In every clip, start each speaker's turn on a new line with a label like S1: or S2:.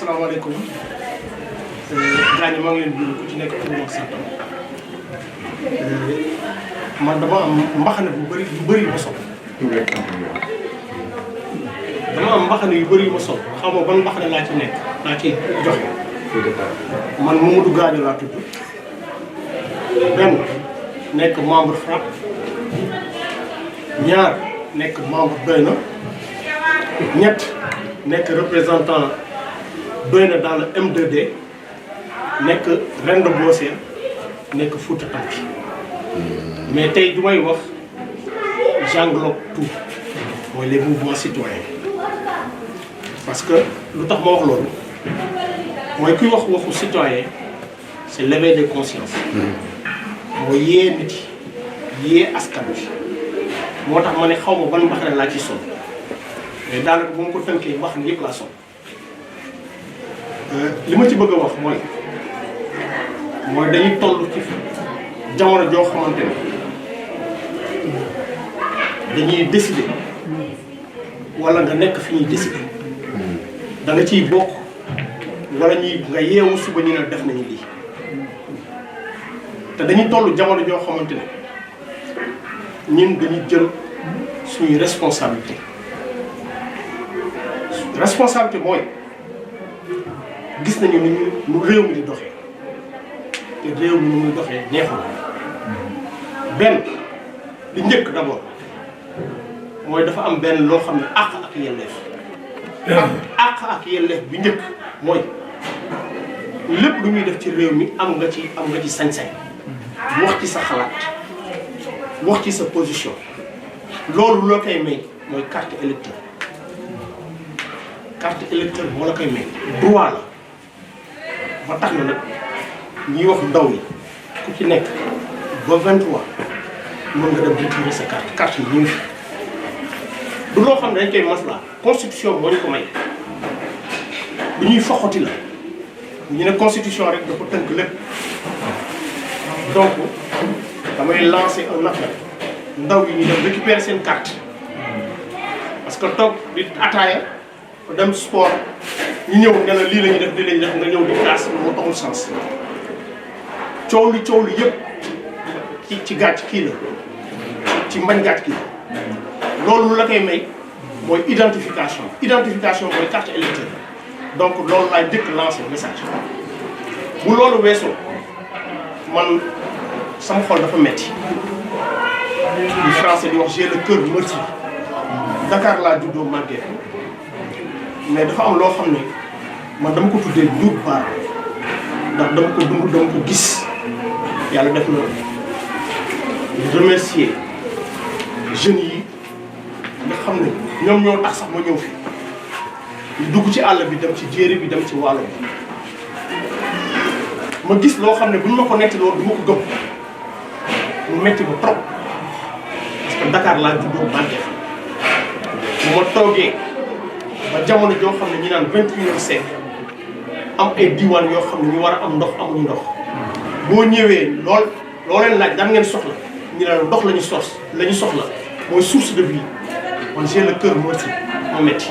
S1: asalaamaaleykum gaañ maa ngi leen di ku ci nekk pour wax santam man dama am mbaxane bu bëri yu ma sol. dama am mbaxane yu bëri yu ma sol xam nga ban mbaxane laa ci nekk laa ci joxe. man Mamadou Gadio laa tudd benn nekk membre FRAPP ñaar nekk membre doy na ñett nekk représentant doy na dans le M2D nekk ren de Bossé nekk Fouta Tampi mais tey du may wax j'englobe tout mooy les mouvements citoyens parce que lu tax ma wax loolu mooy kuy wax waxu citoyen c'est l'éveil des consciences mooy yee nit yi yee askan wi moo tax ma ne xaw ma ban mbaxane laa ci sol mais daanaka bu ma ko tënkee mbaxane yëpp laa sol li ma ci bëgg a wax mooy dañuy toll ci jamono joo xamante ne dañuy décider wala nga nekk fi ñuy décider da nga ciy bokk wala nga yeewu suba ñu ne def nañu lii te dañuy toll jamono joo xamante ne ñun dañuy jël suñuy responsabilité mooy gis nañu ni ñu réew mi di doxee te réew mi ni muy doxee neexul benn li njëkk d'abord mooy dafa am benn loo xam ne àq ak yelleef ak yelleef bi njëkk mooy lépp lu ñuy def ci réew mi am nga ci sañ-sañ wax ci sa xalaat wax ci sa position loolu loo koy may mooy carte électeur moo la koy may droit la ba tax na nag ñuy wax ndaw yi ku ci nekk ba 23 mën nga dem retirer sa carte yi ñu ngi fi du loo xam ne dañ koy maslaa constitution moo ñu ko may lu ñuy foxoti la ñu ne constitution rek dafa tënk lépp donc damay lancer un appel ndaw yi ñu dem récupérer seen carte parce que toog di ataaya dem sport ñu ñëw ne la lii la ñuy def nga ñëw di classe moo taxul sens coow li yëpp ci gàcc kii la ci mbañ gàcc kii loolu la koy may mooy identification mooy carte électeur donc loolu laay njëkk lancer message bu loolu weesoo man sama xol dafa metti di français di wax j'ai le cœur meurtri Dakar laa juddoo màggee mais dafa am loo xam ne man dama ko tuddee duut baar ndax dama ko dund dama ko gis yàlla def na remercier jeunes yi nga xam ne ñoom ñoo tax sax ma ñëw fi ñu dugg ci àll bi dem ci jéeri bi dem ci wàllo bi ma gis loo xam ne bu ñu ma ko netti loolu du ma ko gëm mu metti ba trop parce que Dakar laa juddoo màggee bu ma toogee ba jamono joo xam ne ñi naan 21e siècle am ay diwaan yoo xam ne ñu war a am ndox amuñu ndox boo ñëwee loo leen laaj daan ngeen soxla ñu ne ndox la ñu soxla mooy source de vie man j'ai le cœur meurtri ma metti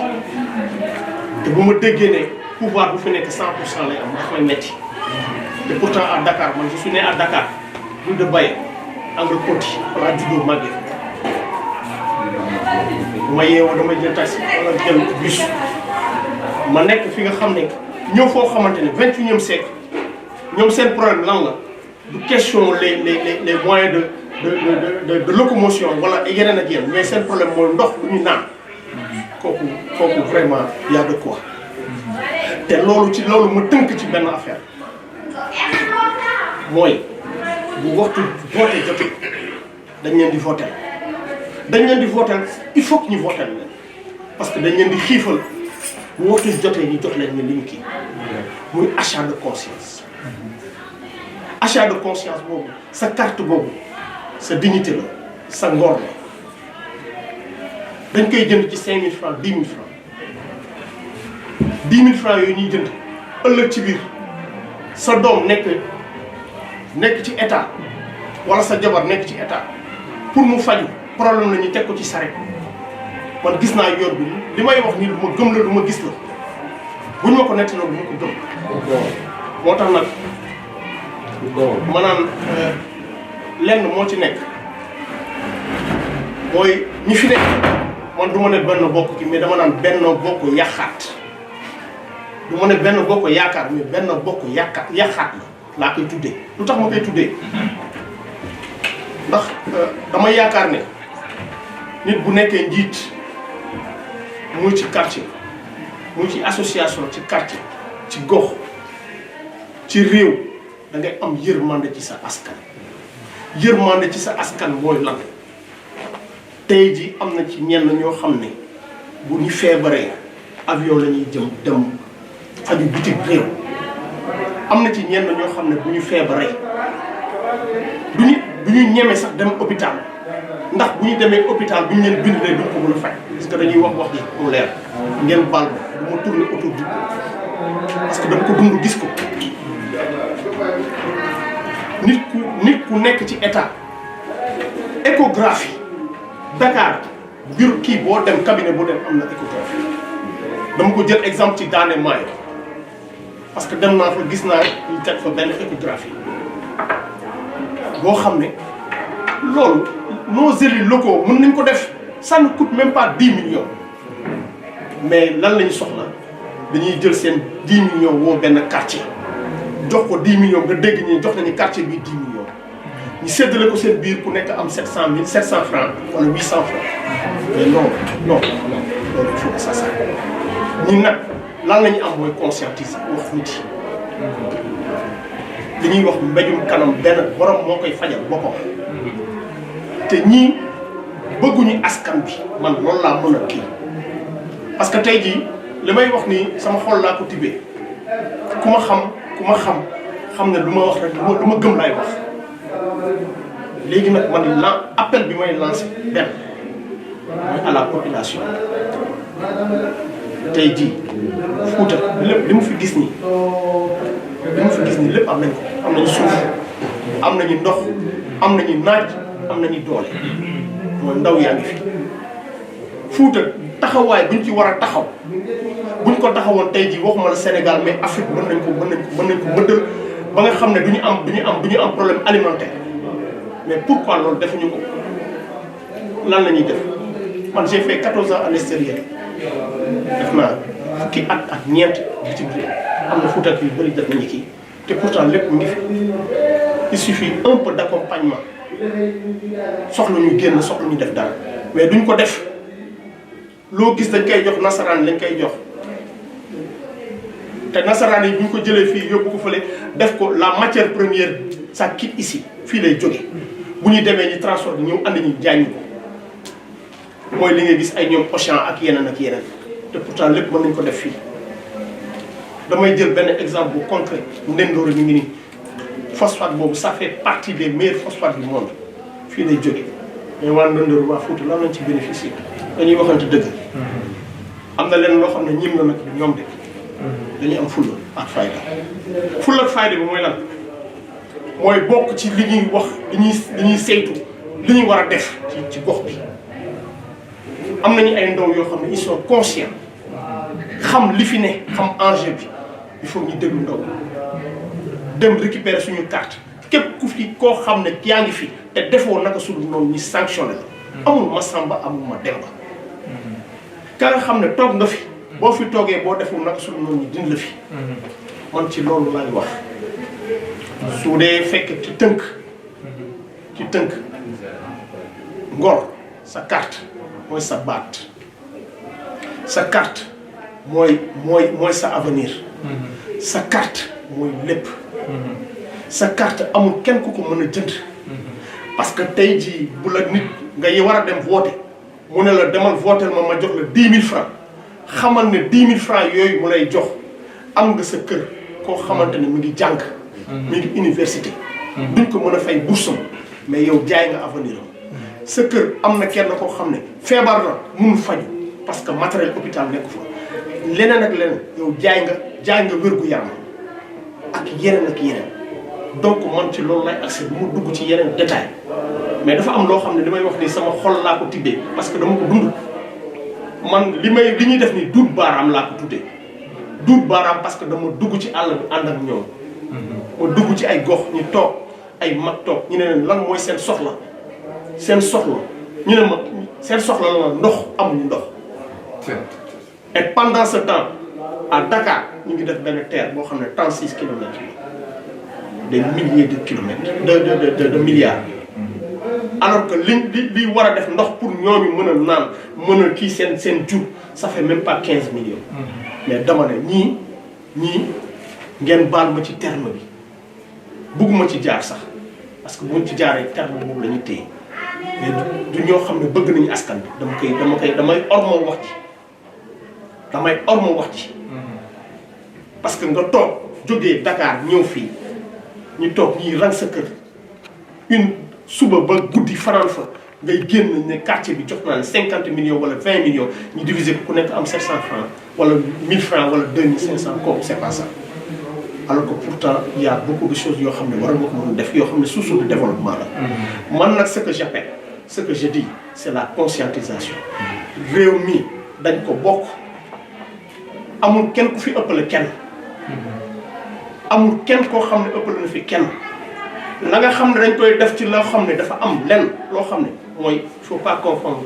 S1: te bu ma déggee ne pouvoir bu fi nekk 100% lay am daf may metti te pourtant à Dakar man je suis né à Dakar rue de Baye angle Poti wala juddoo màggee ma yeewoo damay jël taxi wala jël bus ma nekk fi nga xam ne ñëw foo xamante ne 21e siècle ñoom seen problème lan la du question les moyens de locomotion wala yeneen ak yeneen mais seen problème mooy ndox lu ñu naan kooku vraiment y a de quoi te loolu ma tënk ci benn affaire mooy bu waxtu voté jotee dañ leen di voté il faut que ñu voté leen parce que dañ leen di xiifal bu waxtu jotee ñu jot leen ne li ñu kii muy achat de conscience boobu sa carte boobu sa dignité la sa ngor la dañ koy jënd ci 5000 francs 10 000 francs 10 000 francs yooyu ñuy jënd ëllëg ci biir sa doom nekk ci état wala sa jabar nekk ci état pour mu faju problème la ñu teg ko ci saret man gis naa yoon bi li may wax nii lu ma gëm la lu ma gis la buñ ma ko nettaloo bu ma ko gëm. moo tax nag maanaam lenn moo ci nekk mooy ñi fi nekk man du ma ne benn bokk ki mais dama naan benn bokk yaxaat du ma ne benn bokk yaakaar mais benn bokk yaxaat la laa koy tuddee lu tax ma koy tuddee ndax dama yaakaar ne nit bu nekkee njiit muy ci quartier muy ci association ci quartier ci gox ci réew da ngay am yërmande ci sa askan yërmande ci sa askan mooy lan tey ji am na ci ñenn ñoo xam ne bu ñu feebaree avion la ñuy jëm dem faju bitim réew am na ci ñenn ñoo xam ne bu ñu feebaree du ñu ñeme sax dem hôpital ndax bu ñu demee hôpital bu ñu leen bindalee duñ ko mën a faj parce que dañuy wax ji mu leer ngeen baal ma du ma tourner autour du parce que dama ko dund gis ko nit ku nekk ci état échographie Dakar biir kii boo dem cabinet boo dem am na échographie dama ko jël exemple ci Daane Maayo parce que dem naa fa gis naa ñu teg fa benn échographie boo xam ne loolu nos élus locaux mën nañ ko def ça ne coûte même pas 10 millions mais lan lañu soxla dañuy jël seen 10 millions woo benn quartier jox ko 10 millions nga dégg ñi jox nañu quartier bi 10 millions ñu séddale ko seen biir ku nekk am 700 francs wala 800 francs mais non loolu il faut que ça s'arrête ñun nag lan la ñu am mooy conscientiser wax nit yi li ñuy wax mbéjum kanam benn borom moo koy fajal boppam te ñii bëgguñu askan bi man loolu laa mën a kii parce que tey jii li may wax nii sama xol laa ko tibbee ku ma xam ne lu ma wax rek lu ma gëm laay wax léegi nag man appel bi may lancé benn mooy à la population tey jii Fouta lépp li mu fi gis nii lépp am nañ ko am nañu suuf am nañu ndox am nañu naaj am nañu doole mooy ndaw yaa ngi fi Fouta taxawaay buñ ci war a taxaw buñ ko taxawoon tey jii waxuma la Sénégal mais Afrique mën nañ ko mëddal ba nga xam ne du ñu am problème alimentaire mais pourquoi loolu defuñu ko lan la ñuy def man j'ai fait 14 ans à l'extérieur def naa fukki at ak ñeent bitim réew am na Fouta yu bëri def nañu kii te pourtant lépp mu ngi fi il suffit un peu d'accompagnement soxla ñu génn soxla ñu def dara mais duñ ko def loo gis dañ koy jox nasaraan lañ koy jox te nasaraan yi bu ñu ko jëlee fii yóbbu ko fële def ko la matière première ça quitte ici fii lay jóge bu ñu demee ñu transport ñëw andi ñu jaay ñu ko mooy li ngay gis ay ñoom Auchan ak yeneen te pourtant lépp mën nañ ko def fii damay jël benn exemple bu concret ndendoori ñu ngi nii phosphate boobu ça fait partie des meilleurs phosphates du monde fii lay jóge mais waa ndendoori waa Fouta lan lañ ci bénéficier dañuy waxante dëgg am na leen loo xam ne ñim na nag ñoom de dañuy am fulla ak fayda bi mooy lan mooy bokk ci li ñuy wax li ñuy saytu li ñuy war a def ci gox bi am nañu ay ndaw yoo xam ne ils sont conscients xam li fi ne xam enjeu bi il faut ñu déglu ndaw dem récupérer suñu carte képp ku fi koo xam ne yaa ngi fi te defoo naka sudul noonu ñu sanctionné la amul ma samba amul ma demba ka nga xam ne toog nga fi boo fi toogee boo deful naka sudul noonu ñu dindi la fi man ci loolu laay wax su dee fekk ci tënk ngor sa carte mooy sa baat sa carte mooy sa avenir sa carte mooy lépp sa carte amul kenn ku ko mën a jënd parce que tey jii bu la nit nga war a dem voter mu ne la demal voter ma jox la 10 000 francs xamal ne 10 000 francs yooyu mu lay jox am nga sa kër koo xamante ne mu ngi jàng mi ngi université duñ ko mën a fay boursam mais yow jaay nga avenir am sa kër am na kenn koo xam ne feebar la mënul faju parce que matériel hôpital nekku fa leneen ak leneen yow jaay nga wér-gu-yaram ak yeneen donc man ci loolu lay accès bu mu dugg ci yeneen détail mais dafa am loo xam ne li may wax ni sama xol laa ko tibbee parce que dama ko dund man li ñuy def ni duut baaraam laa ko tuddee duut baaraam parce que dama dugg ci àll bi ànd ak ñoom. ma dugg ci ay gox ñu toog ay mag toog ñu ne leen lan mooy seen soxla ñu ne ma seen soxla la ndox amuñu ndox. et pendant ce temps à Dakar ñu ngi def benn terre boo xam ne 36 kilomètres des milliers de kilomètres de milliards. alors que li war a def ndox pour ñooñu mën a naan mën a kii seen jur ça fait même pas 15 millions. mais dama ne ñii ngeen baal ma ci terme bi bugguma ci jaar sax parce que buñ ci jaaree terme boobu la ñu téye mais du ñoo xam ne bëgg nañu askan bi damay ormoo wax ci parce que nga toog jógee Dakar ñëw fii ñu toog ñuy rang sa kër suba ba guddi fanaan fa ngay génn ne quartier bi jox naa ne 50 millions wala 20 millions ñu diviser ko ku nekk am 700 francs wala 1000 francs wala 2500 kooku c'est pas ça. alors que pourtant il y a beaucoup de choses yoo xam ne war nga ko mën a def yoo xam ne source de développement la. man nag ce que j'appelle ce que je dis c'est la conscientisation. réew mi dañ ko bokk amul kenn ku fi ëppale kenn. amul kenn koo xam ne ëppale na fi kenn. la nga xam ne dañ koy def ci loo xam ne dafa am lenn loo xam ne mooy il faut pas confondre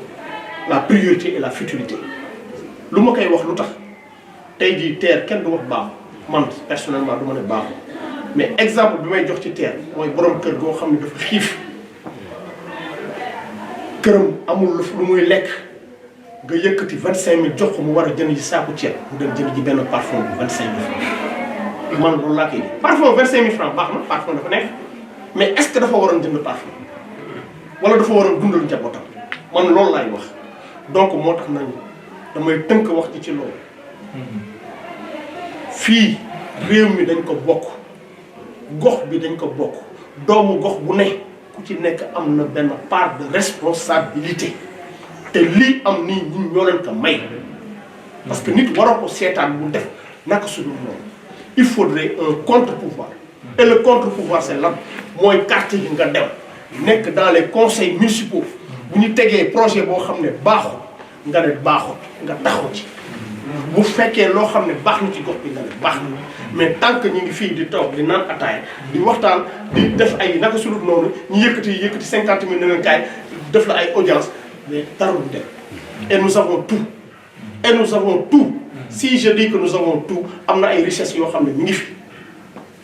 S1: la priorité et la futilité lu ma koy wax lu tax tey jii terre kenn du wax baaxu man personnellement du ma ne baaxu mais exemple bi may jox ci terre mooy borom kër goo xam ne dafa xiif këram amul lu muy lekk nga yëkkati 25000 jox ko mu war a jënd ji saaku ceeb mu dem jënd ji benn parfum bi 25000 francs man loolu laa koy ji parfum 25000 francs baax na parfum dafa nekk. mais est-ce que dafa waroon jënd parfum wala dafa waroon dundal njabootam man loolu laay wax donc moo tax nañu damay tënk wax ci loolu. fii réew mi dañ ko bokk gox bi dañ ko bokk doomu gox bu ne ku ci nekk am na benn part de responsabilité te lii am nii ñun ñoo leen ko may. parce que nit waroo ko seetaan bu def naka su dul noonu il faudrait un contre-pouvoir. et le contre-pouvoir c'est lan mooy quartier yi nga dem nekk dans les conseils municipaux bu ñu tegee projet boo xam ne baaxul nga ne baaxul nga taxaw ci bu fekkee loo xam ne baax na ci gox bi nga ne baax na mais tant que ñu ngi fii di toog di naan ataaya di waxtaan di def ay naka su dul noonu ñu yëkkati 50 000 ne leen kaay def la ay audience mais dara du dem et nous avons tout si je dis que nous avons tout am na ay richesses yoo xam ne ñu ngi fi.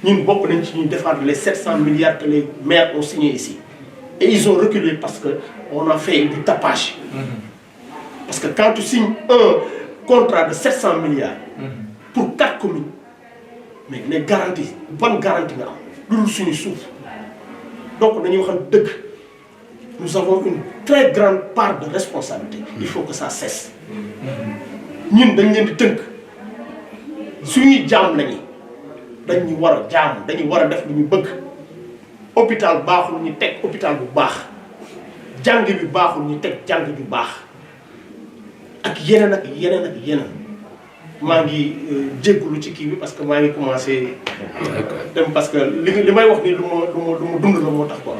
S1: ñun bokk nañ ci ñuy défendre les 700 milliards que les maires ont signé ici et ils ont reculé parce que on a fait du tapage. Parce que quand tu signes un contrat de 700 milliards pour 4 communes mais les garanties bonne garantie nga am lu dul suñu suuf donc dañuy wax dëgg nous avons une très grande part de responsabilité. Il faut que ça cesse. ñun dañ leen di tënk suñuy jaam lañu dañu war a jaam dañu war a def lu ñu bëgg hôpital baaxul ñu teg hôpital bu baax jàng bi baaxul ñu teg jàng bi baax ak yeneen ak yeneen ak yeneen maa ngi jéggulu ci kii bi parce que maa ngi commencé dem parce que li may wax ni lu ma dund la moo tax quoi.